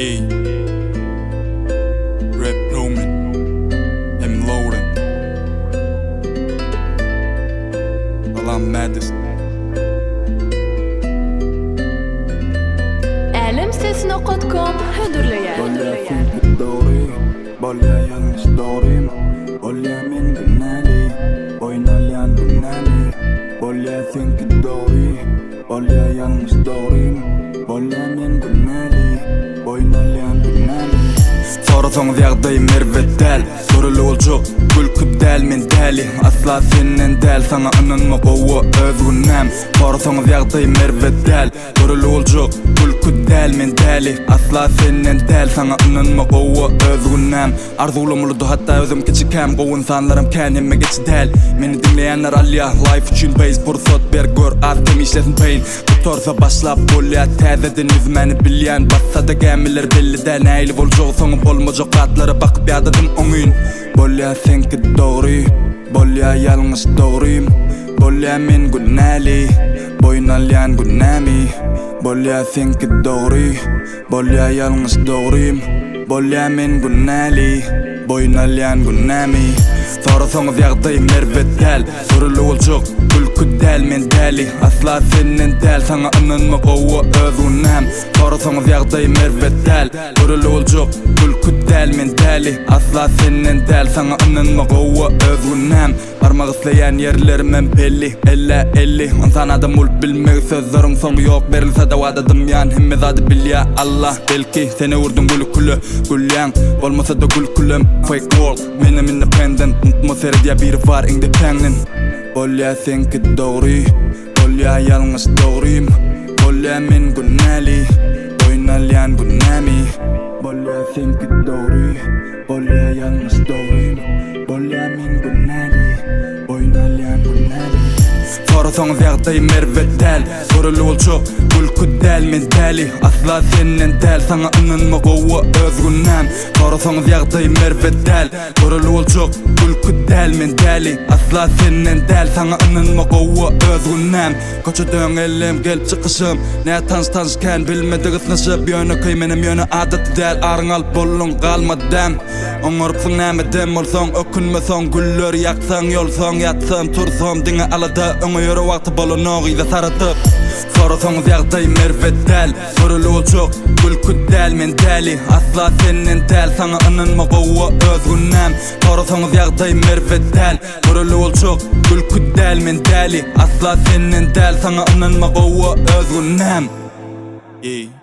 Ey Rap Roman M Lauren Salam Madis Älem ses nokat kom hödürleýär. Bolýa seňki dogry, bolýa ýalňyş dogrym Bolýa men günäli, boýun alýan günämi Bolýa seňki dogry, Bolýa ýalňyş dogrym, bolýa men günäli, boýun alýan günämi. Sorasaňyz ýagdaýym erbet däl, göreli boljak gülki däl men däli, asla senden däl saňa ynanma gowy öz günäm. Sorasaňyz ýagdaýym erbet däl, göreli boljak gülki däl men däli, asla senden däl saňa ynanma gowy öz günäm. Arzuwlam uludy hatda özüm kiçikäm Gowy ynsanlaram kän hemme geçi däl Meni diňleýänler alýa life üçin bass Pursat ber gör az kem işlesin pain Gutarsa başlap bolýa täzeden ýüzmäni bilýän Batsada gämiler belli däl nähili boljagy soňy bolmajak zatlara bakyp ýadadym oňyn Bolýa seňki dogry bolýa ýalňyş dogrym Bolýa men günäli boýun alýan günämi Bolýa seňki dogry Bolýa ýalňyş dogrym, bolýa men günäli, Boýun alýan günämi. Sorasaňyz ýagdaýym erbet däl, Göreli boljak, gülki däl men däli, Asla senden däl saňa ynanma gowy öz günäm. Sorasaňyz ýagdaýym erbet däl, Göreli boljak, gülki däl men däli, Asla senden däl saňa ynanma gowy öz günäm. Barmak isleýän ýerlerimem belli, Ellä 50, Ynsan adam bolup bilmegi sözleriň soňy ýok berilsede wada dymýan hemme zady bilýä Allah belki sen öwürdiň güli küle gülýäň bolmasada gülkülem fake world menem independent unutma seredýä biri bar iň depäňden bolýa seňki dogry bolýa ýalňyş dogrym bolýa men günäli boýun alýan günämi bolýa seňki dogry Bolýa ýalňyş dogrym, bolýa men günäli, Boýun alýan günämi. Sorasaňyz ýagdaýym erbet däl, Göreli boljak, gülki däl men däli, Asla senden däl, saňa ynanma gowy öz günäm. Sorasaňyz ýagdaýym erbet däl, Göreli boljak, gülki däl men däli, Asla senden däl, saňa ynanma gowy öz günäm. Köçeden geldim, gelip çykyşym, Nätanyş tanyş kän bilmedik ysnyşyp Ýönekeý menem ýöne adaty däl Aryň alyp bolduň galmady däm Oňarypsyň näme dem bolsaň Ökünme soň gülleri ýaksaň ýolsaň Ýatsam tursam diňe alada Öňe ýöre wagty bolanok yza saradyp Sorasaňyz ýagdaýym erbet däl Göreli boljak gülki däl men däli Asla senden däl saňa ynanma gowy öz günäm Sorasaňyz ýagdaýym erbet däl Göreli boljak gülki däl men däli Asla senden däl saňa ynanma gowy öz günäm. Ey.